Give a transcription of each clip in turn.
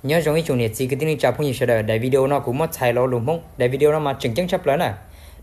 Nyob zoo ib tsoom niam txiv kwv tij neej tsa phooj ywg sawv daws, daim video no kuv muab txhais los lus Hmoob. Daim video no mas tseem ceeb tshaj plaws na.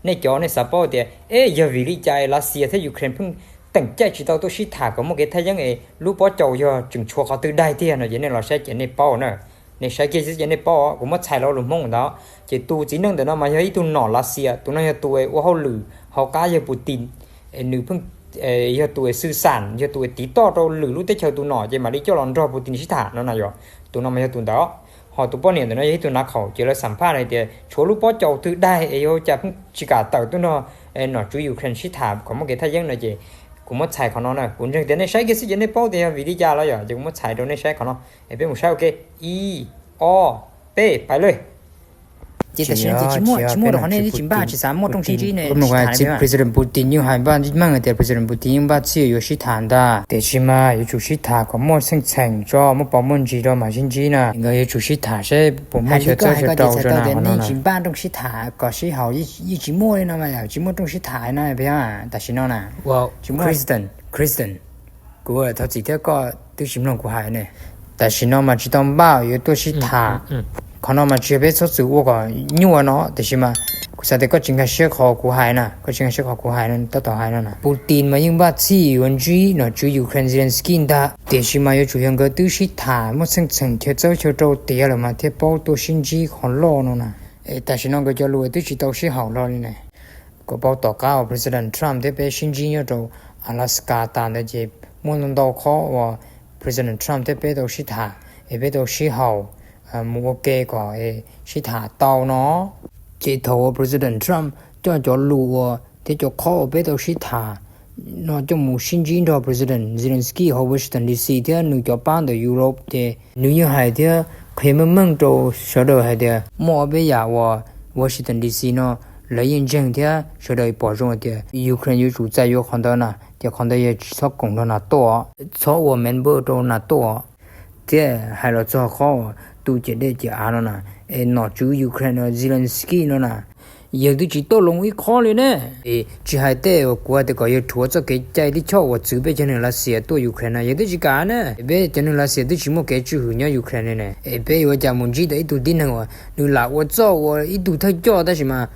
Nej cov nej xav paub tias, e, yog vim li cas Lav Xias thiab Ukraine pheej teem caij tsis tau tuaj sib tham kom muaj kev thaj yeeb es lub pob caus yog tseem tshuav qhov twg daig tiag no ces nej los saib ces nej paub na. Nej saib kiag xwb ces nej paub, kuv muab txhais los lus Hmoob ntawd. Ces tus txiv neej ntawm no mas yog ib tug nom Lav Xias, tus no yog tus ua hauj lwm hauv qab yawg Putin, nws pheej yog tus xwm xam, yog tus tiv toj rau lwm lub teb chaws tus nom ces mam li coj los nrog Putin sib tham no na yom. Tus no mas yog tus ntawd. Ho tus poj niam ntawm no yog ib tug nav khaum, ces lawv xam phaj hais tias tshuav lub pob caus twg daig es yuav cas pheej tsis kam tawm tuaj nrog nom tswv Ukraine sib tham kom muaj kev thaj yeeb no ces kuv muab txhais qhov no na. Kuv ntseeg tias nej saib kiag xwb ces nej paub tias yog vim li cas los yom, ces kuv muab txhais rau nej saib qhov no. Es peb mus saib ua ke, ib, ob, peb, pais lawm. Ces tam sim no ces tsis muaj, tsis muaj rau qhov nej twb tsis npaj, tsis xav muaj rooj sib ntsib ne. President Putin yeej hais npaj meej tias President Putin yeej npaj txhij yuav sib tham ntag, tiam sis mas yuav tsum sib tham kom muaj txheej txheem tso, muaj pov muaj ntsis rau mam sib ntsib na. Nkawd yuav tsum sib tham saib puas muaj xyov txawb xyov rau tso na. Tsis npaj rooj sib tham kom sib haum yeej tsis muaj li no mas, tsis muaj rooj sib tham no. Tam sim no na, Kristen, Kristen, kuv thov txim thiab koj twb tsis mloog kuv hais ne. Tam sim no mas tsis tau npaj yuav tuaj sib tham. Qhov no mas tsis yog peb txhob txwm ua kom nyuaj no, tiam sis mas kuv xav tias koj tsis nkag siab qhov kuv hais na, koj tsis nkag siab qhov kuv hais no, tab tom hais no na. Putin mas yeej npaj txhij yuav ntsib nom tswv Ukraine Zelensky ntag, tiam sis mas yuav tsum yog nkawd twb sib tham muaj txheej txheem chaw txawb chaw rau tiav lawm mas thiaj paub tuaj sib ntsib qhov loj no na. Es tam sim no nkawd cov lus twb tsis tau sib haum hlo li ne. Koj paub tom qab uas President Trump thiab peb sib ntsib nyob rau Alaska tas ntawd ces muaj ntau ntau qhov uas President Trump thiab peb tau sib tham, es peb tau sib haum mus ua ke kom sib tham tau no. Ces thaum uas President Trump coj cov lus uas thiab cov qhov uas peb tau sib tham no coj mus sib ntsib nrog President Zelensky hauv Washington D C thiab nws cov pab ntawm Europe ces nws yeej hais thiab qhia meej meej rau sawv daws hais tias muaj ob peb yam uas Washington D C no lawv yeej ntseeg thiab sawv daws pom zoo hais tias Ukraine yuav tsum txais yuav qhov ntawd na, ces qhov ntawd yog tsis txhob koom nrog NATO, txhob ua member rau NATO. Thiab hais los txog qhov uas tu ciam dej ciam av no na, es nom tswv Ukraine no Zelensky no na, yawg twb tsis tuaj loo ib qho li ne. Es tsis hais tej uas kuv hais tias kom yawg rhuav txoj kev cai tib choj uas txwv peb cov neeg Lav Xias tuaj Ukraine no yawg twb tsis kam ne. Peb cov neeg Lav Xias twb tsis muaj kev tswj hwm nyob Ukraine li ne, es peb yuav cas mus ntsib tau ib tug tib neeg uas nws lam ua txoj ua ib tug thawj coj tab sis mas